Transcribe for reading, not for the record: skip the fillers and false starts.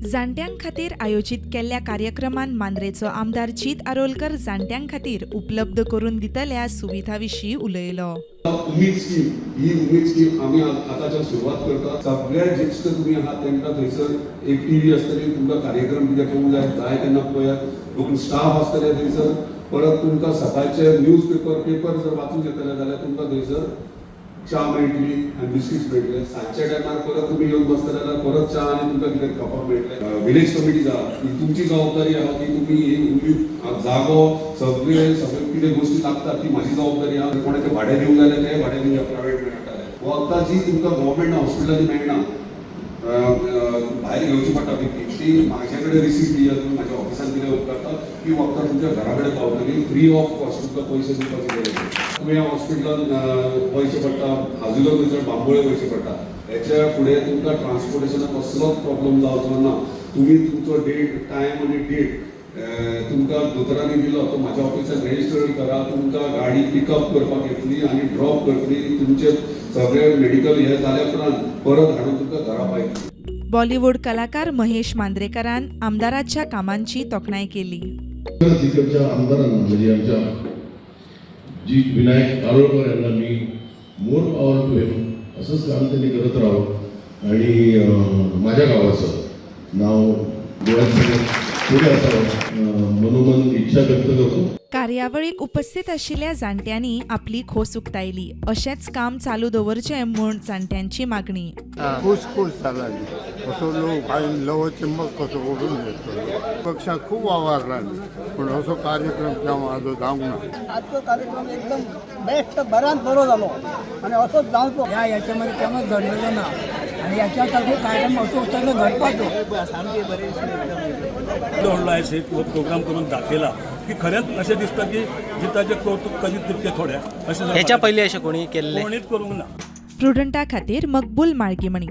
जाणट्यां खातीर आयोजीत केल्ल्या कार्यक्रमान मांद्रेचो आमदार जीत आरोलकर जाणट्यां खातीर उपलब्ध करून दितल्या सुविधा विशीं उलयलो. उमेद स्कीम, ही उमेद स्कीम आमी आतांच्यान सुरवात करता. सगळे ज्येश्ठ तुमी आहात, तांकां थंयसर एक टीव्ही आसतली. तुमकां कार्यक्रम कितें पळोवंक जाय जाय तेन्ना पळयात. दोन स्टाफ आसतले थंयसर. परत तुमकां सकाळचे न्यूज पेपर पेपर जर वाचूंक येतले जाल्यार तुमकां थंयसर च्या मेळटली आनी बिस्किट्स मेळटले. सांजच्या टायमार परत तुमी येवन बसतले जाल्यार परत च्या आनी तुमकां कितें खावपाक मेळटलें. विलेज कमिटी आहा, ही तुमची जबाबदारी आहा की तुमी ही उमेद जागो, सगळे सगळे कितें गोश्टी लागतात, ती म्हाजी जबाबदारी आहा. कोणाचें भाडें दिवंक जाल्यार तें भाडें दिवया. प्रायवेट मेळटा वखदां जी तुमकां गव्हर्मेंट हॉस्पिटलांनी मेळना, अ, अ, भायर घेवची पडटा विकती, ती म्हाजे कडेन रिसीट दियात. तुमी म्हाज्या ऑफिसान दिल्या उपकारता. ती वखदां तुमच्या घरा कडेन पावतली फ्री ऑफ कॉस्ट. तुमकां पयशे दिवपाची गरज ना. तुमी ह्या हॉस्पिटलान वयचें पडटा, आजुलो थंयसर बांबोळे वयचें पडटा. हेच्या फुडें तुमकां ट्रान्सपोर्टेशनाक कसलोच प्रॉब्लम जावचो ना. तुमी तुमचो डेट, टायम आनी डेट तुमकां दोतोरांनी दिलो तो म्हाज्या ऑफिसान रेजिस्टर करा. तुमकां गाडी पिकअप करपाक येतली आनी ड्रॉप करतली. तुमचे सगळे मेडिकल हे जाल्या उपरांत परत हाडून तुमकां घरा पायतली. बॉलिवूड कलाकार महेश मांद्रेकरान आमदाराच्या कामांची तोखणाय केली. खरंच इकडच्या आमदारांना, म्हणजे आमच्या जी विनायक आरोळकर यांना मी मोर पॉवर टू हिम. असंच काम त्यांनी करत राहावं आणि माझ्या गावाचं नाव गोव्यात सगळ्यात पुढे असावं, मनोमन इच्छा व्यक्त करतो. कार्यावळीक उपस्थित आशिल्ल्या जाणट्यांनी आपली खोस उक्तायली. अशेंच काम चालू दवरचें म्हूण जाणट्यांची मागणी. खूश खूश जाला. असो लोक आनी लव चुंबक कसो ओडून घेतलो. पक्षात खूप वावरला, पूण असो कार्यक्रम केव्हा आजो जावंक ना. आजचो कार्यक्रम एकदम बेस्ट, बऱ्यात बरो जालो आणि असोच जावचो. या याच्यामध्ये केव्हाच घडलेलं ना आणि याच्यासारखे कार्यक्रम असो सगळं घडपाचो. सामके बरे. व्हडलो आयज एक हो प्रोग्राम करून दाखयला की खरेंच अशें दिसता की जिताचें कौतुक करीत तितकें थोडें अशें. ह्याच्या पयलीं अशें कोणी केल्लें? कोणीच करूंक ना. प्रुडंटा खातीर मकबूल माळगीमणी.